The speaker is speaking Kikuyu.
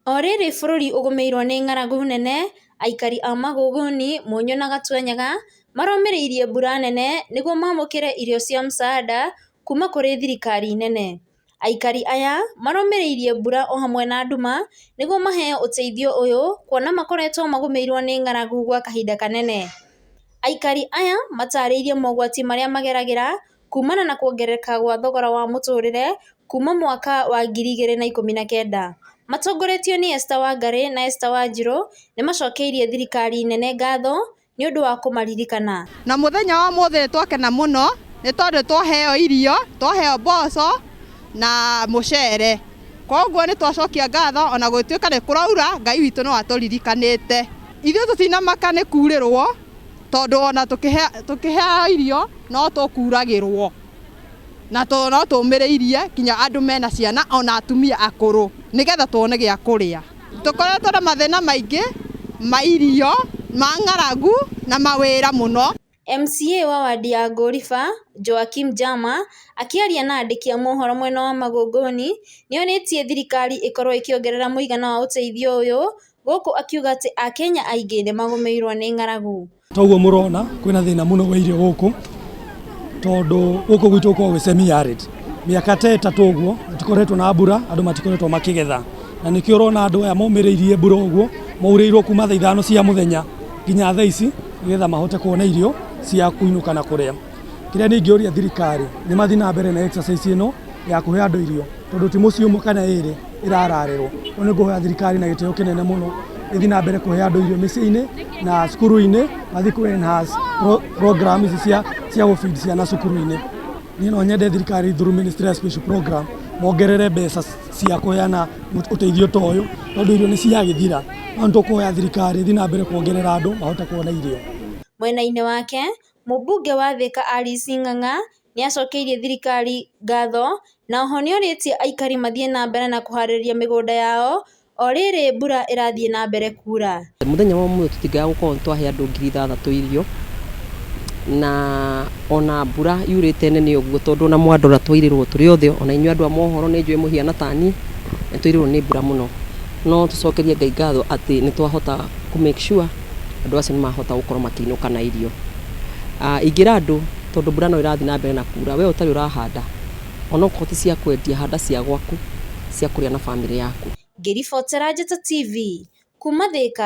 O rĩrĩ bũrũri ũgũmĩirwo nĩ ng'aragu nene, aikari a Maguguni, Mũnyũ na Gatwenyaga maromĩrĩirie mbura nene nĩguo mamũkĩre irio cia msaada kuma kũrĩ thirikari nene. Aikari aya maromĩrĩirie mbura o hamwe na nduma nĩguo maheo ũteithio ũyũ kuona makoretwo magũmĩirwo nĩ ng'aragu gwa kahinda kanene. Aikari aya matarĩirie mogwati marĩa mageragĩra kumana na kuongerereka gwa thogora wa mũtũrĩre kuma mwaka wa 2019. Matongoretio nĩ Esther Wangari na Esther Wanjiru nĩmacokeirie thirikari nene ngatho nĩ ũndũ wa kũmaririkana. Na muthenya wa muthi nĩ twakena mũno nĩ tondũ twaheo irio, twaheo mboco na mũcere. Koguo nĩ twacokia ngatho ona gũtuĩka nĩ kũraura, Ngai witũ no atũririkanĩte. Ithuĩ tũtinamaka nĩ kurĩrwo tondũ ona tũkĩheo irio no tũkuragĩrwo na no tũmĩrĩirie nginya andũ mena ciana ona atumia akũrũ nĩgetha tuone gĩa kũrĩa. Tũkoretwo na mathĩna maingĩ ma irio, ma ng'aragu na mawĩra mũno. MCA wa wadi ya Ngoliba, Joakim Jama, akĩaria na andĩki a mohoro mwena wa Magongoni, nĩorĩtie thirikari ĩkorwo ĩkĩongerera mũigana wa ũteithio ũyũ gũkũ akiuga atĩ akenya aingĩ nĩmagũmĩirwo nĩ ng'aragu. Toguo mũrona kwĩna thĩna mũno wa irio gũkũ tondũ gũkũ gwitũ gũkoragwo gwĩ semi arid. Mĩaka ta ĩtatũ ũguo gũtikoretwo na mbura, andũ matikoretwo makĩgetha, na nĩkĩo ũrona andũ aya momĩrĩirie mbura ũguo, maurĩirwo kuma thaa 5 cia mũthenya nginya thaa ici nĩgetha mahote kuona irio cia kũinũka na kũrĩa. Kĩrĩa ningĩũria thirikari nĩ mathiĩ na mbere na exercise ĩno ya kũhe andũ irio tondũ ti mũciĩ ũmwe kana ĩrĩ ĩrararĩrwo. Rĩu nĩ ngũhoya thirikari na gĩtĩo kĩnene mũno ĩthiĩ na mbere kũhe andũ irio mĩciĩ-inĩ na cukuru-inĩ, mathiĩ kũ enhance program ici cia gũ feed ciana cukuru-inĩ. Niĩ no nyende thirikari through Ministry ya Special Program mongerere mbeca cia kũheana ũteithio ta ũyũ tondũ irio nĩ ciagĩthira. No nĩ tũkũhoya thirikari ĩthiĩ na mbere kuongerera andũ mahote kuona irio. Mwena-inĩ wake, mũmbunge wa Thika Alice Ng'ang'a nĩacokeirie thirikari ngatho na oho nĩorĩtie aikari mathiĩ na mbere na kũharĩria mĩgũnda yao o rĩrĩ mbura ĩrathiĩ na mbere kura. Mũthenya wa ũmũthĩ tũtingĩaga gũkorwo nĩ twahe andũ 6,000 irio na ona mbura yurĩte nene ũguo tondũ ona mwandora twairĩrwo tũrĩ othe, ona inyuĩ andũ a mohoro nĩ njũĩ mũhiana ta niĩ nĩ twairĩrwo nĩ mbura mũno, no tũcokerie Ngai ngatho atĩ nĩ twahota kũ make sure andũ acio nĩ mahota gũkorwo makĩinũka na irio. Ingĩra andũ tondũ mbura no ĩrathiĩ na mbere na kura, we ũtarĩ ũrahanda onokorwo ti cia kwendia, handa cia gwaku cia kũrĩa na bamĩrĩ yaku. Ngĩribotera Njata TV kuma Thika.